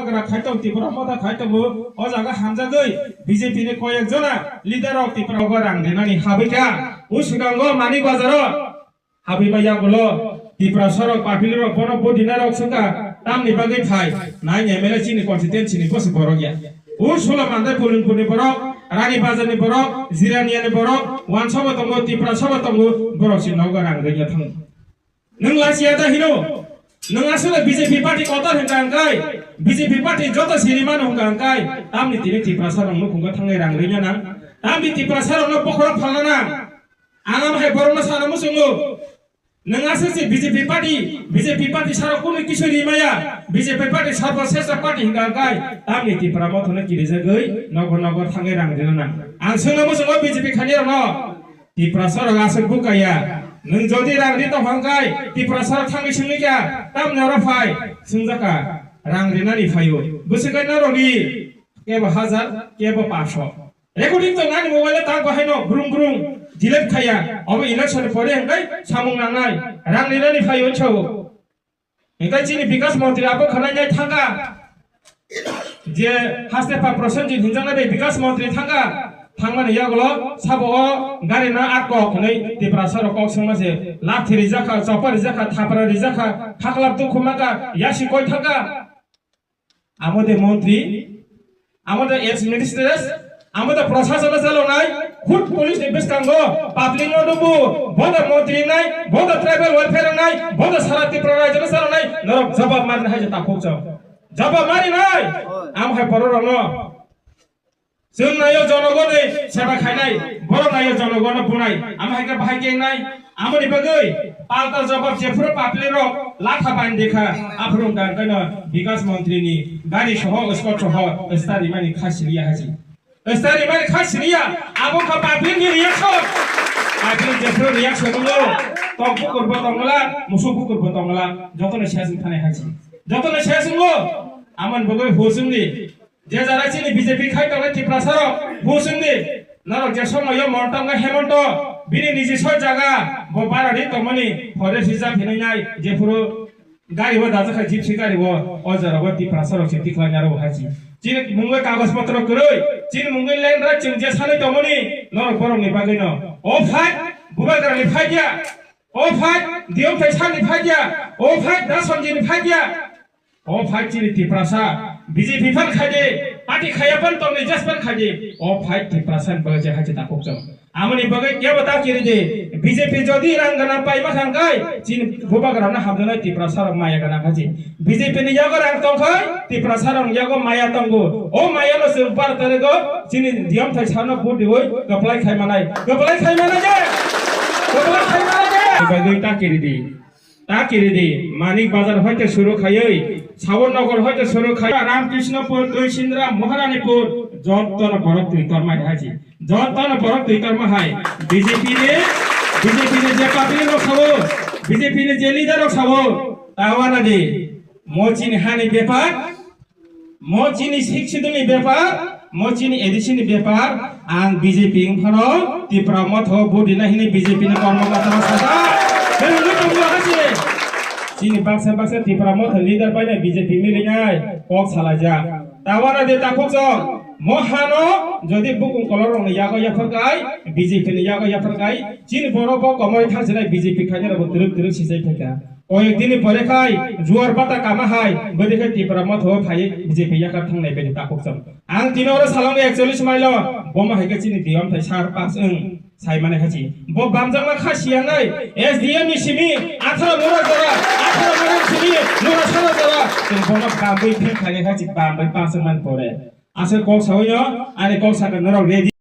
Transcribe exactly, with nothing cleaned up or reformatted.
Bubagra khai tong, Tipra Motha khai tongo, o jaga hamjagwi B J P ni koyek jona leader rok Tipra o rang rinani habwi kha. O swkango Manik Bazar o habwi ba yagulo Tiprasa rok, public rok, bono vote rina rok swngkha, tamni bagwi phai? Nine M L A chini constituency ni bosi borok ya. O Sula Mandai Pulinpur ni borok, Rani Bazar ni borok, Jirania ni borok, Wansa bo tongo, Tiprasa bo tongo, borok si nogo rang ringya thango. Nwng lachiya ta hino? Nwng aswk B J P party kotor hwnkha hwnkhe, B J P party joto siri mano hwnkha hwnkhe, tamni tini Tiprasa rok nukhungo thangnai rang ringya nang? Tamni Tiprasa rokno bokhorok phalna nang? Ang amo hai borokno sana muchungo. Nwng aswk se B J P party, B J P party saro kunu kisu rimaya, B J P party sarbo sesa party hwnkha hwnkhe, tamni Tipra Mothano kirijagwi nogo nogo thangwi rang rina nang? Ang swngna muchungo B J P khainai rokno. Tiprasa rok aswk bukaya. Nwng jodi rang ri tong hwnkhe, Tiprasa rok thangwi swngwi kha, tamni oro phai, swngjak kha, rang rinani phaio. Bwswk khe norok ri, kebo hajar, kebo paso. Recording tong nani mobile o tang bahai no brum brum delete khaya. Obo election ni pore hwnkhe samung nangnai. Rang rinani phaio chao. Hwnkhe chini Bikas Montri abo khwnai nai thangkha. Je haste pa Prosenjit hinjaknai bai Bikas Montri thangkha. Thangmani yagulo sabo o gari no atkok hwnwi Tiprasa rok kok swngma se. Lathi rijak kha, chopar rijak kha, thapra rijak kha, khaklap dukhu maka, yasi koi thangkha. Amo de montri, amo de ex ministers, amo de prosason chalonai, khud police ni bwskango public no dubu, boda montri nai, boda tribal welfare nai, boda sara Tripura rajyo no chalonai, norok jawab mari nai je takhuk chao. Jawab mari nai, am hai poro rok no. Chwng naio jonogoni seba khainai, borok naio jonogono bunai, amo hai khe bahai khe wngnai. Amoni bagwi palta jawab jephuru public rok latha bandi kha, aphuru wngkha hwnkhe no Bikas Montri ni gari soho, escort soho, stari mani kha siriya haji. Stari mani kha siriya, abo kha public ni reaction. Public jephuru reaction wngo, tong bukur bo tongla, musuk bukur bo tongla, jotono ses wngkhanai haji. Jotono ses wngo, amoni bagwi husungdi. Je jara chini B J P khai tongnai Tiprasa rok, bo swngdi, norok je somoyo Monto wngkha Hemonto, bini niji soi jaga, bo bara ri tongmani forest reserve hinwi nai, jephuru gari o dajak kha, gypsy gari o, o jora o Tiprasa rok se tikhlai nai rw hai si. Chini mungwi kagoj potro kwrwi, chini mungwi land right chwng je sanwi tongmani, norok borok ni bagwi no. O fight, Bubagra ni fight ya, o fight, Diyom Thaisar ni fight ya, o fight, Dasonji ni fight ya. O fight chini Tiprasa, B J P phan khaidi, party khaya phan tongni jas phan khaidi, o fight Tiprasa ni bagwi je hai se takhuk chwng. Amoni bagwi kebo ta kiri di, B J P jodi rang gana pai ma thang kai, chini Bubagra no hamjana Tiprasa rok maya gana khaji. B J P ni yago rang tong khai, Tiprasa rok yago maya tongo. O maya no chwng par tarigo, chini Diyom Thaisar no vote diwi, kwplai khai manai. Kwplai khai manai je! Kwplai khai manai je! Bagwi ta kiri di. Ta kiri di, Manik Bazar hoite suru khaiwi, Sabon Nagar hoite suru khai, Ramkrishnopur, Tuisindra, Maharanipur, jotono borok twi tormai haji. Jotono borok twi torma hai. B J P ni, B J P ni je party rok sabo, B J P ni je leader rok sabo, ta wana di. Mo chini hani bepar, Mo chini Sixth Schedule ni bepar, mo chini A D C ni bepar, ang B J P wng phano Tipra Motha o vote rina hini B J P ni kormo kata sajak. Hwnwi tongo hasi. Chini baksa baksa Tipra Motha leader bai na B J P milinai kok salaijak. Tawara de takhuk chong. Mo hano jodi bukung kolor rok ni yago yaphar kai, B J P ni yago yaphar kai, chini borok bo komoi thangsinai B J P khainai rok bo twrwk twrwk sijai phaikha. Koyek dini pore khai juar bata kama hai, bwdwi khai Tipra Motha o phai B J P yakar thangnai bini takhuk chwng. Ang tini oro salongo ekchollish mile o, bomo hai khe chini Diyom Thaisar pass wng sai mane khachi. Bo bamjakma kha siyangnai, S D M ni simi, atharo mura jora, atharo mura simi, mura sara jora. Chwng bono bamwi phek khainai khachi, bamwi pass wng man pore. Aswk kok sawi no, ani kok sakha norok ready.